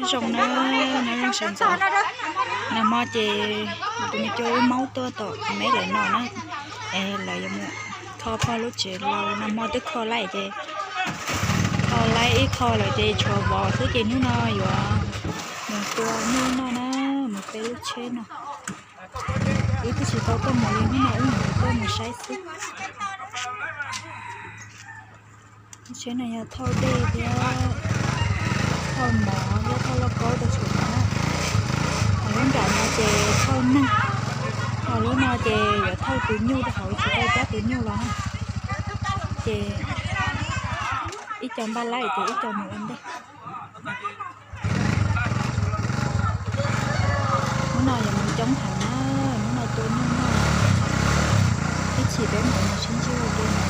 Zoo na, nyob zoo sawv ntxov. Nag hmo ces tus me cua wb maub tuaj tom me lawv no na, es lawv yuav mus kho phoj lub tsev los, nag hmo twb kho laij ces kho laij ib qho lawm ces tshuav vov xwb ces hnub no yuav mus tua nyuj noj na, mus peb lub tsheb no. Wb twb tsis tau tuaj mus li, hnub no wb mus tuaj mus saib xwb. Tsheb no yog thauj dej thiab thauj mov thiab thauj lauj kaub rau saum no. Ho lub nram no ces thauj neeg, ho lub no ces yuav thauj tus nyuj rau hauv, tsis tau cab tus nyuj los. Ces ib co npaj laij ces ib co mus ua ntej. Hnub no yuav mus coob heev na, hnub no tua nyuj noj, ib chim peb mam mus sib ntsib ua ke na.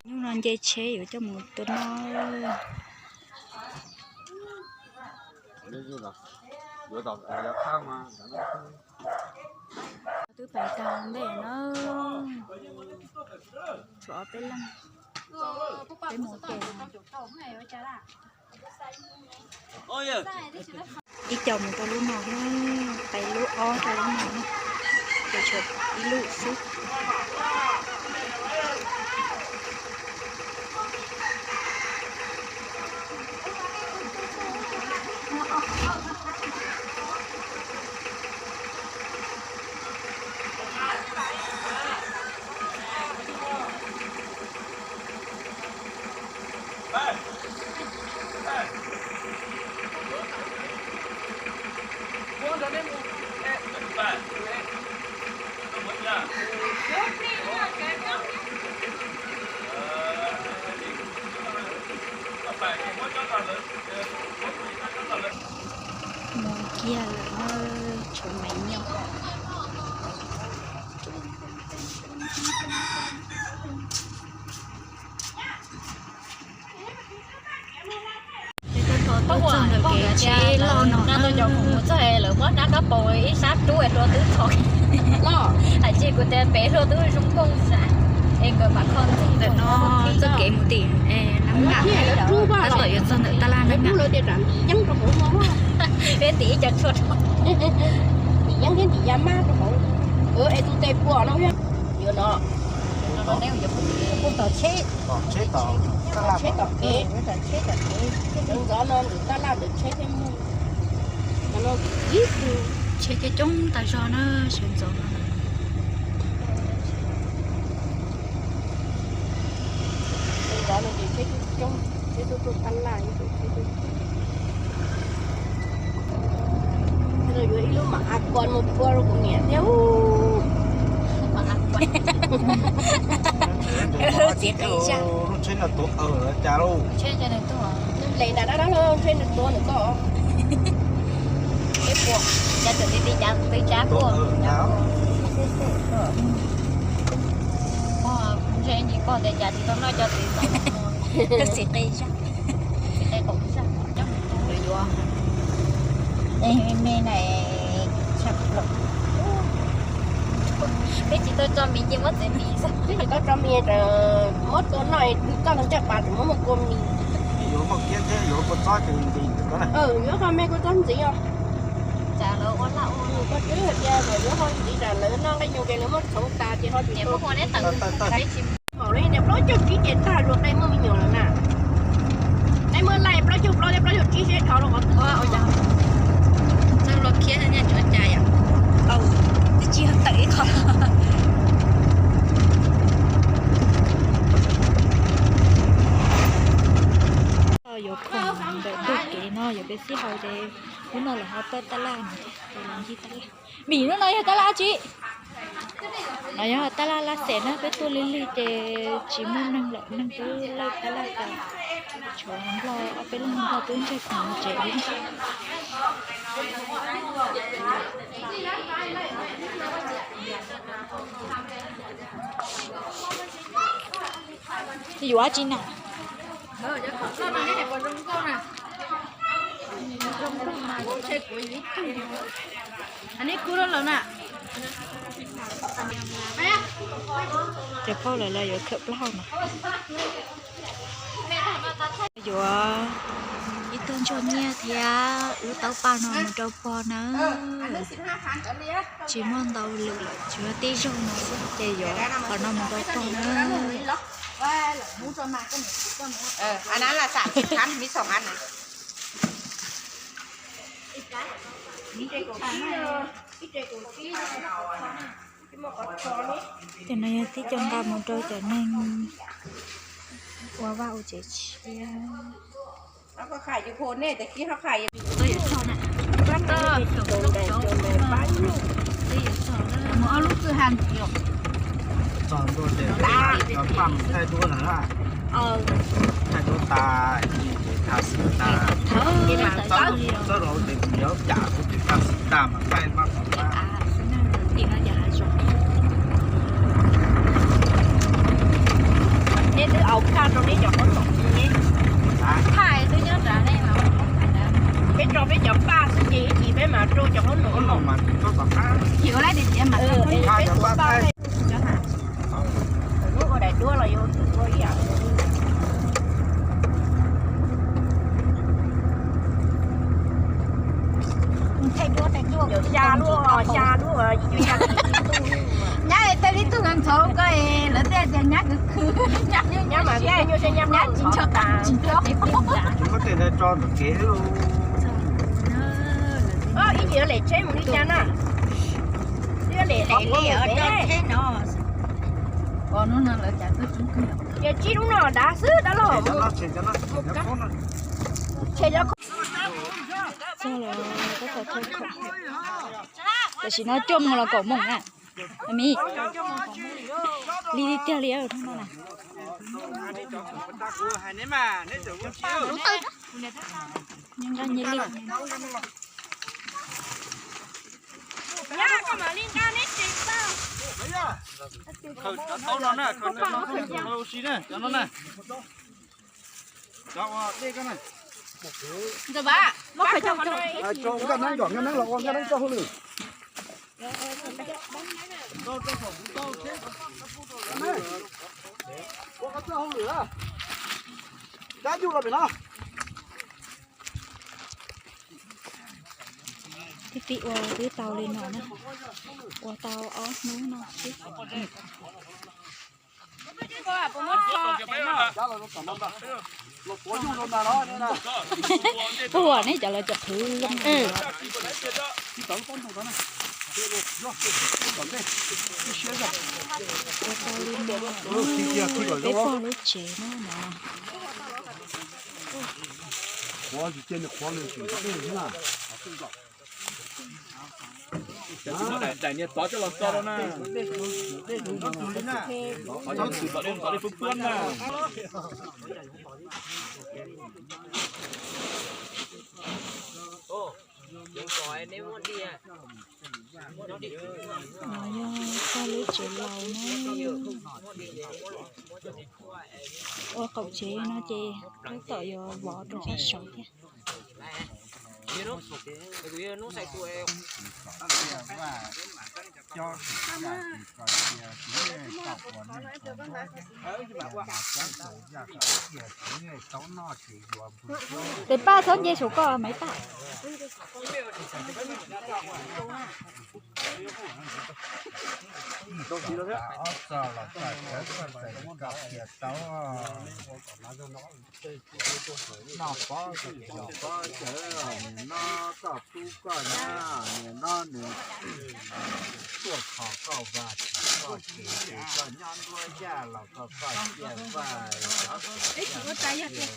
Hnub no nce tsheb yuav coj mus tua noj. Twb pais tag ntej na, tshuav ob peb leeg, peb mus ua ke. Ib co mus rau lub no, pais lub ob rau lub no na, ces tshuav ib lub xwb. Mus kiag lawm na, tshuav me nyuam. Txog ntawm kev tsheb loj no na, cov mus txog lawv muab nab kab paus ib sab rub es rau twb txhos. Hais tsis kuv tias pem hluas twb zoo nkauj xav es nkawd mam kho ntxeeg. Ntawm no txoj kev mus tim Nab Nab, tab tom yuav txog ntawm tab laj Nab Nab. Peb tim ib co tshuaj rau, tim yeeb thiab tim ya mab rau hauv. Es tus tes puas no, yuav no, tom tsheb, tom tsheb tom, tom kev, sawv ntxov no ntawm tab laj ntawm tsheb thiaj muaj. Tsheb coob coob tas zog na, sawv ntxov no. Sawv ntxov no ces tsheb coob coob, tsheb tuaj tuaj tab laj ib tug tsheb tuaj. Yuav ib lub mam a kuas mus tua rau kuv niam thiab. Lub tsheb no tuav cas lauj? Nws le nram dab dab laug, ntshe nws tuav nws koj. Peb puas, cas txawm ti ti cas twb cab puas. Ntshe nci pog tias cas tsis tau noj cov txiv txom, txiv qe zaj, txiv qe qaum zaj. Yuav me na, tshaj plaws. Peb tsis tau tso mis ces muab txiv mis xwb. Peb tsis tau tso mis, muab tua noj, koj ntog caj pas tseem muab muag kua mis. Yuav muaj kiab thiab yuav kua txob ces ntxiv. Yuav qho me kua txob ntxiv os. Tsam lawv ua laj ua, koj twb hais tias yuav ho ntxiv tsam lawv noj nqaij nyoos ces lawv muab txhoov tas ces ho tsis tau. Tsis muaj qhov ne tawm, tsis muaj qhov ne. Plaub caug tsib ces tag, luag qe muaj me nyuam lawm na. Qe muaj laij plaub caug plaub thiab plaub caug tsib seb dhau rau qhov twg. Txog luag khiab thiab nyob tsuav cas yom. Tau, twb tsis yog tawm ib qho. Yuav khoom ntawm ntug kev no yuav peb sib haus ces hnub no lawv ho pawj tab laj no, los ncig tab laj. Vim hnub no yog tab laj dab tsi? No yog tab laj laj xeem na, peb tuaj lig lig ces tsis muaj neeg lawm, neeg twb laij tab laj tas. Tshuav nplog, ob peb leeg nplog twb ntseg khoom mus tsev li. Yuav dab tsi na? Ces phauj lawv los yuav khawm plaub hau no. Yuav Ib tug ntsuag nyiaj thiab lub taub paj no mus rau pog nawb. Tsis muaj ntau lwm lawm, tsuas tib zaug no xwb ces yuav qhov no mus rau pog nawb. Cov no yog tib co nqa mus rau cov neeg ua vaj ua tsev tshiab. Mus ob lub kwj ha ntxiv. Thaij duab tas, thaij xwm tas, txawb rau tes kuv yuav cam kuv tus tag xwm tas mas thaij maj kom tag. Neb twb aus khaj rau neb cov qhob noom ne. Khaj twb nyob nrad ne. Peb tso peb cov paj xwb ces ib chim peb mam rau cov qhob noom. Qhob noom mas tsis txhob tom qab. Chim ua laib tias tias mas peb ua paj. Lub ua daim duab los yuav ua ib yam. Xya lub, xya lub, nyab tej li tug ntxhov ko lawv tej tias nyab khwv khwv, nyab mas nyab tsis ncho tas tsis ncho. Muab tej ntawd tso ntawm kev lawm. Ib yam lem tsheb mus li cas na? Twb lem lem li tsheb no. Hnub no lawv cas tuaj coob kawg. Ces tsib lub no dav xwb dab laug. Txog los tab tom thawj khoom. Tam sim no cuaj moos los kaum moos na. Miv, li tiag li hnub no na. Nqa nyias li. Khaws cov taub no na, khaws cov no ua si na, cov no na. Cov ua dej ko na. Nkaj neeb, nkaj neeb los ua nkaj neeb tso hauj lwm. Ua qhov txoj hauj lwm, dab nyuj los pem no. Tib tib ua twb tau li no na, ua tau ob hnub no xwb. Puag nej cov lawv cov qhwv. Ua tau li no, peb pog lub tsev no no. Qhuav tsis cia nws qhuav nws tseem dej na. Daim niag tod coj los tso rau na. Qhov cov txwm tom dej tom dej puab puab na. No yog pog lub tsev laus na. Ua qaum tsev no ces tab tom yuav vov rau sab saud thiab. Tes paj txhob nce saum koj maiv paj. Ob txog los koj cawv koj txais koj qhia tau. Noj pob koj noj pob cawv, nws noj koj pub koj nyab, nws noj nws tuaj kho koj vaj tsim koj tsev, ces koj nyob nruab yaj los koj koj cia vaj, cov saum yaj cia,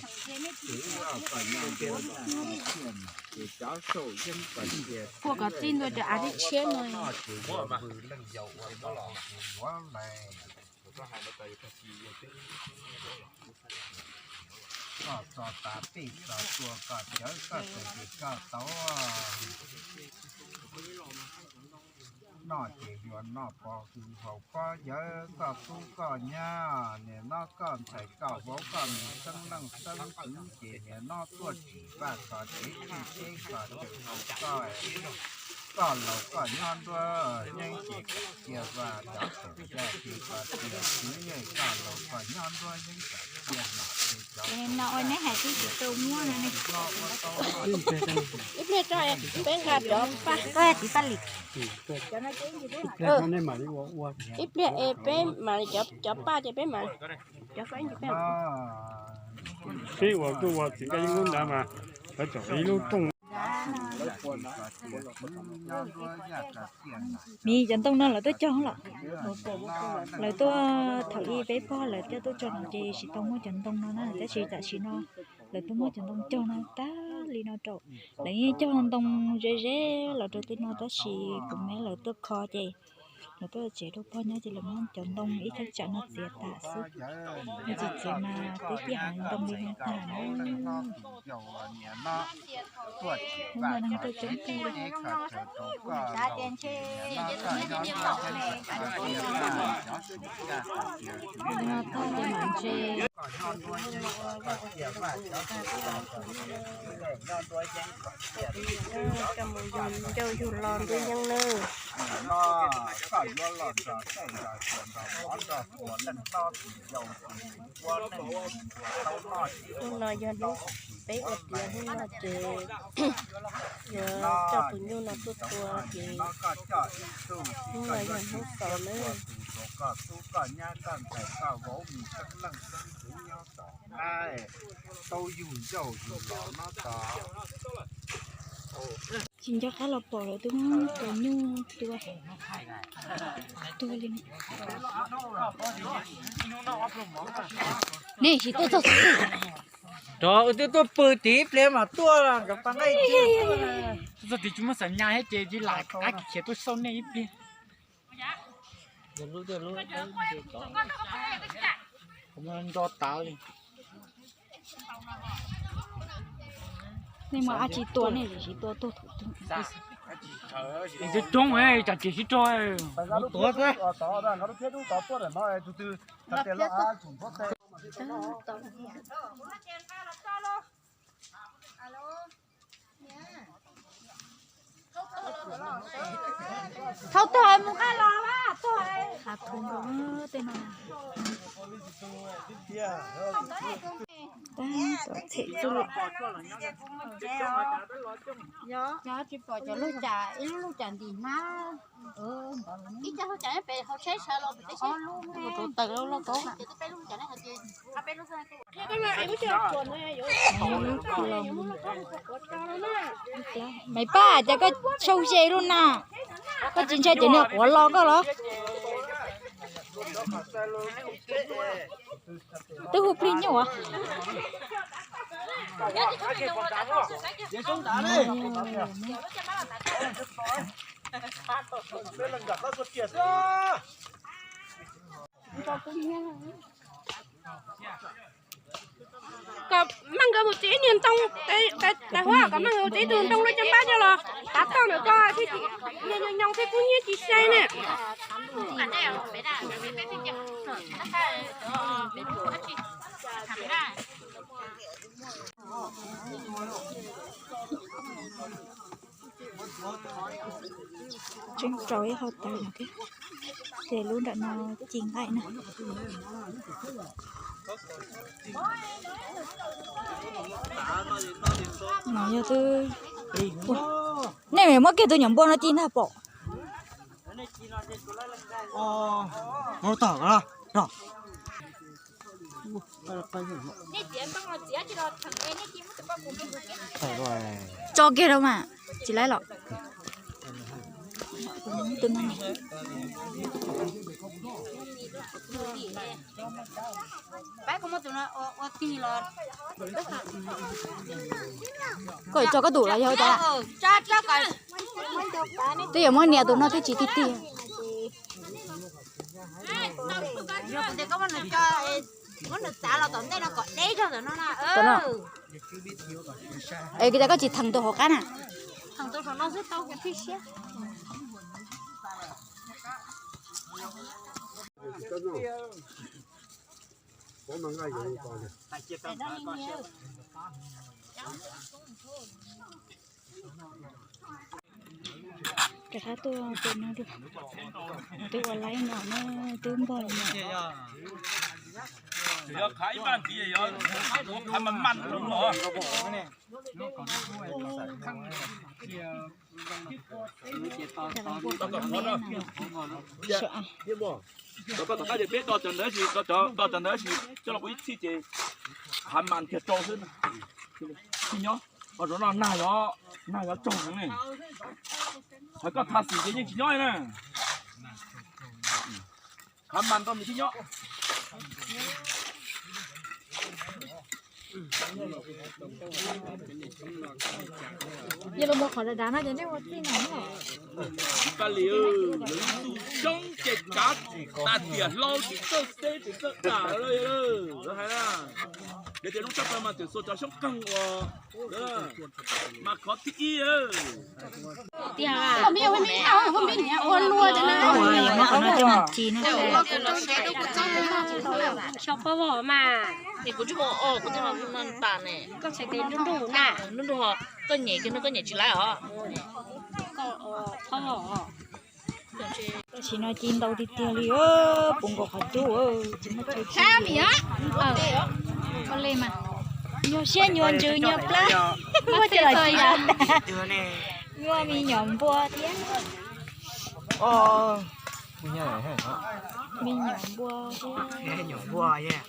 txiv koj nyob nruab yaj koj cia, ces cov saum yeeb koj cia, pua kov txij ntua cov av tib tshiab no. Noj ces yuav vwm leej yau ua tau los yuav lais. Koj txog tas pij txog tua koj cawv koj txais ces koj tau. Noj ces yuav noj pov hwv haus pob yawv koj pub koj nyab, niam no koj ntxhais koj vauv koj nws xeeb leej xeeb kwv ces niam no tuaj tsim vaj koj tsev tsim teb koj tseem haus koj. Koj laus koj nyob nruab yeeb ces cia vaj cov saum yaj ces koj cia kwv, koj laus koj nyob nruab yeeb koj No ua neb hais tib tsis tau muab no ne. Ib pliag tso peb nqa cov paj. Koj txiv paj lis. Ib pliag es peb mam li cov paj ces peb mam li cov. Peb ua tuaj ua txiv kaj yeeb lub nrad mas lawv tsom ib lub rooj. Miv cov ntoo no lawv tuaj cog lawm. Lawv tuaj thaum ub peb pog lawv coj tuaj tso no ces tsis tau muab cov ntoo no na, tab sis tam sim no lawv tuaj muab cov ntoo cog no tag li no rau. Lawv yeej cog ntoo ze ze los rau tej no tab sis kuv me lawv tuaj kho ces lawv tuaj tsev rau pog nyob ces lawv muab cov ntoo ib cheeb tsam no txiav tas xwb. Yog tsis txiav mas twb ciaj heev ntoo li no tag na. Hnub no neeg tuaj coob kawg li. Hnub no tag ces mam ntse. Coj mus yug ncauj yug lo nruab yeeb nawb. Hnub no yog hnub peb ua tiav hnub no ces yuav coj tus nyuj no tuaj tua ces hnub no yog hnub xaus nawb. Tsis nco qab los pom lawv twb muab tus nyuj tua, tua li. Nej tsis tuaj txog. Rov twb tuaj pw tim ib pliag mas tuaj nkawd pa nqaij. Tuaj txog tim tsis muaj xam nyas thiab ces tsis lam qab khiav tuaj xauj nej ib pliag. Nco tav li. Nej muaj dab tsi tua nej tsis tua tuaj thaum twg. Twb coob, tsam ces sib rog. Tuav xwb. Thaum twg mus nqa los, thaum twg nqa tej no. Tab tom them xwb. Nyob tsis pom cov lub cas, ib lub lub cas ntim hnab. Ib co lub cas nyob pem hauv tsheb sawv los pem teb, ob lub, rau taws lub loj tau. Maiv Paj, cas koj sau ze lub na, koj tsis ntshai cov niag quav los koj los? Twb hu plig nyuj as. Kom maj nkawd mus txiav ib niag ntoo, tais huab kom maj nkawd mus txiav ib tug ntoo luaj caj npab coj los tav toj ntawm ko thiaj tsis, niag nyoos nyoos thiaj kub hnyiab tsis sai na. Tseeb tsaus ib qho tas thiab, ces lub nram no ci nqaij na. No yog twb, nej muab kiag tus nyuam npua no ci ntag pom. Tso kiag rau mas, tsis laib los. Koj tso koj tus los yog cas? Twb yuav muab nias tus no twb tsis tiag tiag. Tom no. Es koj tsis theem tus hauv qab na? Rov qab tuaj pem no, twb ua laib no na, twb npog li no. Yog qhav ib pab ntxiv yog qhav mas mas rau los. Koj tom qab ces peb do cov ntawd si, do cov ntawd si coj los ua ib txhij ces qhav mas kiag rau xwb. Tsis nyob, qhov zov no nag, nag yuav tsaug heev ne. Qhov koj tha xim ces yeej tsis nyob na. Qhav mas rau nws thiaj nyob. Yog los mus qhov dav dav no ces nej ua txij no. Pab li, lawv ib tug xyoob ces kav tas tiam hlau tsis txawj xeb tsis txawj dam lawm. Lawv hais na, lawv tias zoo tshaj plaws mas tiam xua cov xyoob qeeg uas mas qhov thib ib. Ua luaj li na. Ua yog muab qhov no coj mus ci na. Xyov pob vog mas. Es kuv tsis muaj os, kuv twb los no tas ne. Koj txhais tes nruj nruj na. Nruj nruj ho, koj nyem kiag no koj nyem tsis laib os. Tam sim no ci ntau tiag tiag li, puv nkaus qhov cub. Nyuag siab nyuag ntsws nyuag plab, muab coj los ci. Nyuag me nyuam npua thiab. Me nyuam npua thiab.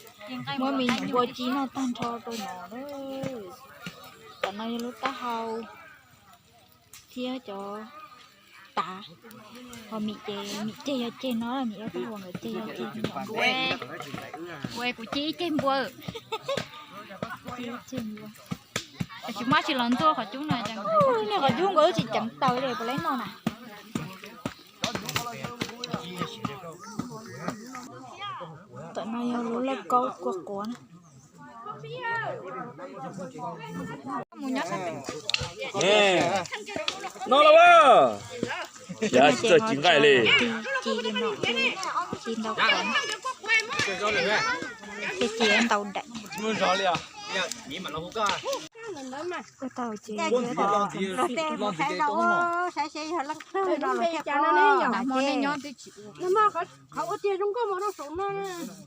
Muab me nyuam npua ci noj tag nrho rau no. Tam no yog lub taub hau thiab cov tav. Ho mim ces mim ceg yog ceg no, mim ob tug hluas nkawd ceg yog ceg npua. Kuv ci ib ceg npua. Tsis muab tsis los ntuj qhov cub no, qhov cub nkawd tsis ceev taws li puas laib noj na. Tam no yog lub lauj kaub kua quav na. No los, tsis nqaij li. Ci li no, ci ntau qhov, ces ci ntau daim. Ua tau ces Los tej mus saib zoj ua, saib seb yog leej twg no los thiaj paub. Qhov ua tiag zoo nkauj mus rau saum no.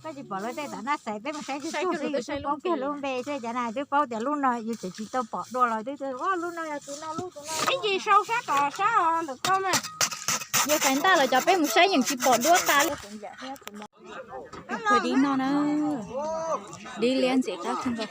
Koj tsis pom lawv tej tom nab xaiv, peb mus saib twb tuaj xwb yus twb paub kiag lub npe xwb, cov na twb paub tias lub no yus tseem tsis tau pom dua los twb tias lub no yog tus no lub tus no. Ib ncig sau sab tom sab ntawm koj mas. Yog fais ntaj los cov peb mus saib yeej tsis pom dua tas li. Kuv dib no na, dib liab ntxim qab kawg nkaus.